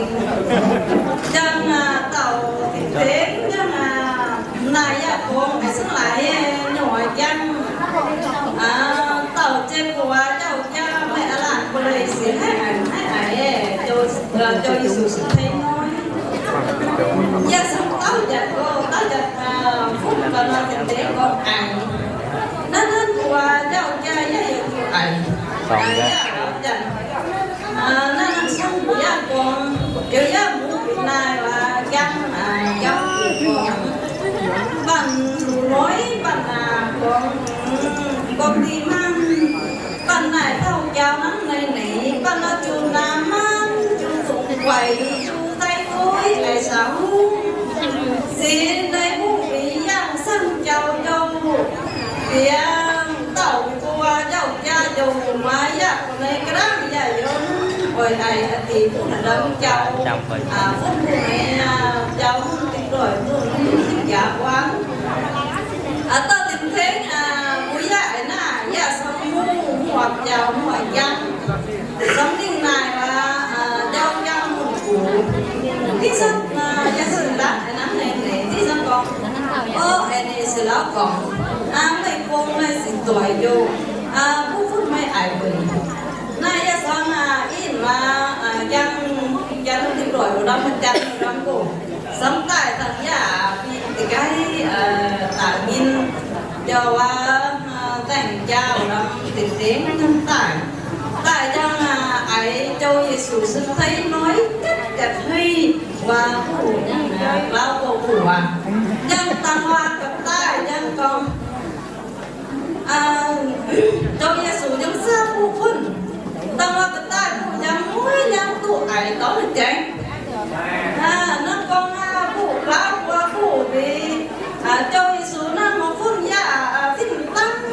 Njang, dauh dingc dengv njang, naaic yaac gorngv maiv zungv laaix nyungc jang. Dauh jiex gu'nguaaz jauv-jaa meih aav laanh mbuo leiz sic haiv a'hneiv a'hneiv, Ziouv Yesu se tengx noi. Yaac zungv dauh jatc go, dauh jatc funv gau nor, dingc dengv gorngv a'hneiv. Naaiv hnangv gu'nguaaz jauv-jaa yaac yietc zuqc a'hneiv. Yaac janx naaiv hnangv sung mbuo yaac gorngv, yaac mbuo naaic waac jangv jauv gorngv, banh luc noiv banh naaic gorngv, gorngv dih maanh, banh naaic taux jauv hnangv naaiv neix, banh naaic juv naaic maanh juv zungv guaix juv daaih gueix eix saax hungh, se naaiv hungh bieqc yangh sangv jauv ndouh, bieqc dauh gu'nguaaz jauv-jaa ndouh, maaih yaac naaiv ga'nangv yaac yiem oix aic deix buonv ndamv jauv, funv buonv nyei jauv, dingc ndoic buonv, dingc jaax buonv. Dauh dingc tengx mbuo yaac aic naaic yaac cong mungh muoqc jauv muoqc jangv. Samv dingh naaic waac jauv jangv mungh gux. Div zanc yaac sic laatc hnangv naaiv neix, div zanc gorngv, o, aengx ninh sic laauv gorngv, meih gong meih sic doic njoux, mv funv meih aic mbuo. Naaiv yaac cong inh waac jangv, jangv dingc ndoic ndamv, jangv ndamv go. Samv daaih dangh yaac bun deix gaiv daaih nyinh, jauv waac, daengh jaa ndamv dingc dengv daaih. Daaih njang aic Ziouv Yesu se tengx noi jatv jatv hei waac buc, laauv go buc waac. Njang dangh waac ga'daaih njang gorngv, Ziouv Yesu njang saah buv funv. Dangh waac ga'daaih buc njang mueiz njang duqv aic dorv ninh jaengv. Naaiv gorngv buc laauv buc mbuo buc mbuo, Ziouv Yesu naaiv maaih funv yaac zinh dangv.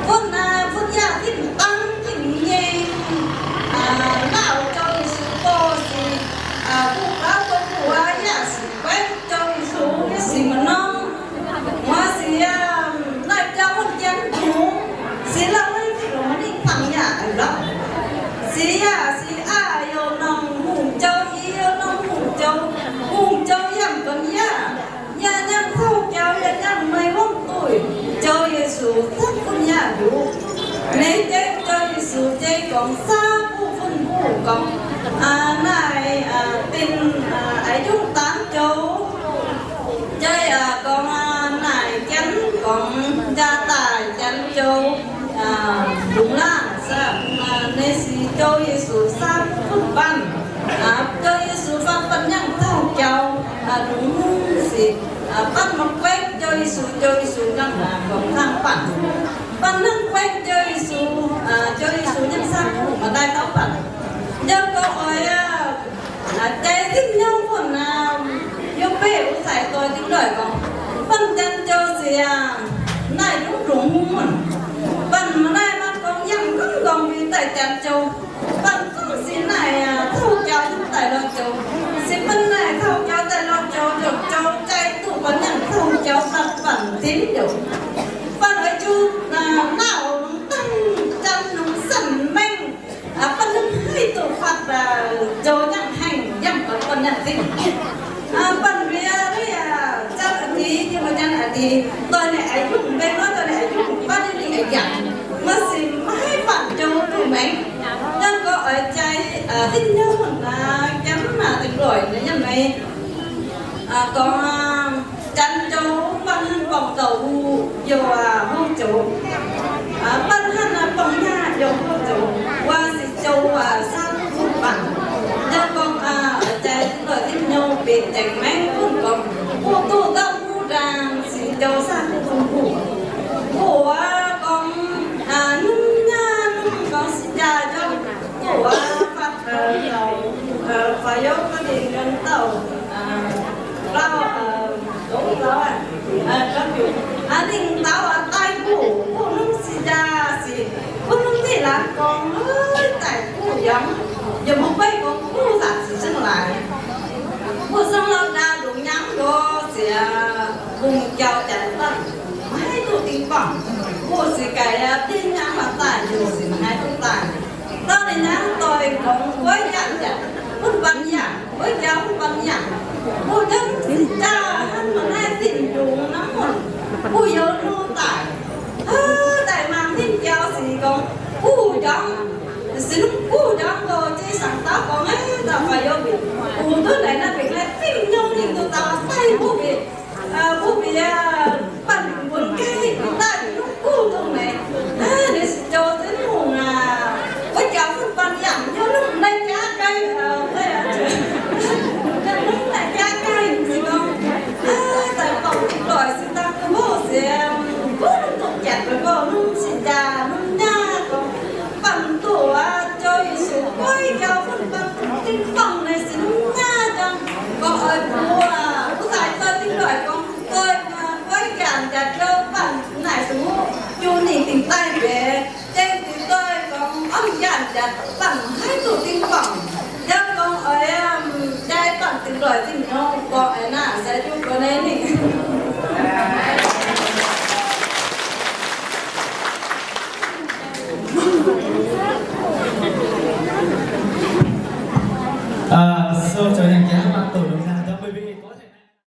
Funv, funv yaac zinh dangv zinh nyei. Naaiv Ziouv Yesu go sic, buc laauv go buc yaac sic guaengv Ziouv Yesu nyei sic maaih norm. Muoz sic, naaiv jauv wuov janx dungz, sic lauh maiv fih longx, ninh fangx yaac aic lauh. Sic yaac sic aav youh norm hungh jouh, i youh norm hungh jouh, hungh jouh yaac mv benx yaac, yaac nyangv caux jauv, yaac nyangv meih wuov duih. Ziouv Yesu zungv funv yaac nduqc. Ninh jeiv Ziouv Yesu jeiv gorngv saah buv funv buc gorngv, naaiv dinh, aic njungh daanv joux. Jaiv gorngv naaic janx gorngv jaa daaih janx joux, lungz laangh, ninh sic Ziouv Yesu saah buv funv banh. Ziouv Yesu banh banh nyangv caux jauv, lungz hungh sic, banh maaih guaengv Ziouv Yesu, Ziouv Yesu nyangv gorngv hnangv banh. Banh hnangv guaengv Ziouv Yesu, Ziouv Yesu nyangv saah buv maaih daaih dauh banh. Njang gorngv oix jai zinh nyouv funv, yiem beiv wuov zaaix doix dingc ndoic gorngv, banh janx joux sic, naaiv ndongc ndongc hungh munc. Banh maaih naaiv maaih gorngv yangh gunv gorngv mbuo daaih janx joux. Banh zungv sic naaic caux jauv daaih lorz joux. Se banh naaic caux jauv daaih lorz joux, joux jai duqv banh nyangv caux jauv banh banh zinv youc. Banh oix juv naauh longc dangh janx longc zanc mengh, banh ninh haih duqv fatv joux nyangv haengh yangh gorngv banh nyangv zinv. Banh mbuo zanc a'dix, yiem mbuo zanc a'dix, doix ninh aic yungh mbenc nor, doix ninh aic yungh fatv ninh aic yangh, maaih sic maiv fatv joux duqv maengx. Hnangv gorngv oix jai zinh nyouv naaic, janx naaic dingc ndoic nyei yiem mei gorngv janx joux banh hnangv gorngv douc huv youh hlo joux. Banh hnangv gorngv nyaah youh hlo joux, wuov sic joux saah buv funv banh. Yaac gorngv jai zinh ndoic zinh nyouv benx tengx maengx funv gorngv, buv duqv ndau buv ndaangc sic joux saah buv funv buv. Buv wuov gorngv nunv nyaah nunv gorngv sic jaa jauv, buv wuov fatv faaux youv ga'ndiev ga'ndauh, lauh, longx lauh aqv. Ninh daux daaih buv, buv nunv sic jaa sic, buv nunv diqv laangz gorngv daaih buv yangh, yaac mv baac gorngv buv zaangc sic zungv laaix. Buv zungv lauh ndaa lungz nyangv nqo ziec, hungh jauv janx daaih maiv duqv ding bangc. Buv sic gaax dinh nyangv maaih daaih, hungh sic maiv duqv daaih. Dauh ninh nyangv doic gorngv wuov yangh Jaa hnangv maaih naaiv zinh ndongx hnangv, mbuo youz hlo daic, daaih mangc ninh jauv sic gorngv guv jangv, se lungh guv jangv nqo jienv saangx daav gorngv, Aav, daaih fai youz mbic, bungx duqv naaic naaiv mbic naaiv zinh nyouv ninh duqv daaih daaih mbuo mbic, mbuo mbic banh mbuonx gaiv daaih lungh guv dongh naaic. Ninh se joux zinh hungh aac, wuov jaax fun banh yangh hnyouv lungh naaiv jaax gaiv, naaiv jaax gaiv, se gorngv daaih dorh dingh doic se daaih guv houv se, guv lungh doqc jatc mbuo gorngv lungh sin jaa lungh nyaah gorngv, banh doqc aqv, joux Yesu goiv jauv fun banh dingh fangx naaic se lungh nyaah jangv. Gorngv oix mbuo, mbuo daaih zoux dingh doic gorngv doic, goiv jangx jaax joux banh naaic se mbuo juv ninh dingh daaih mbenc, dengv dingh doic gorngv orn jangx jaax banh haaix zuqc dingh fangx. Yaac gorngv oix jaa banh dingh doic zinh nyouv gorngv aengx naaic se juv gorngv naaiv ninh Sou zoux yangh jaax mangc doqc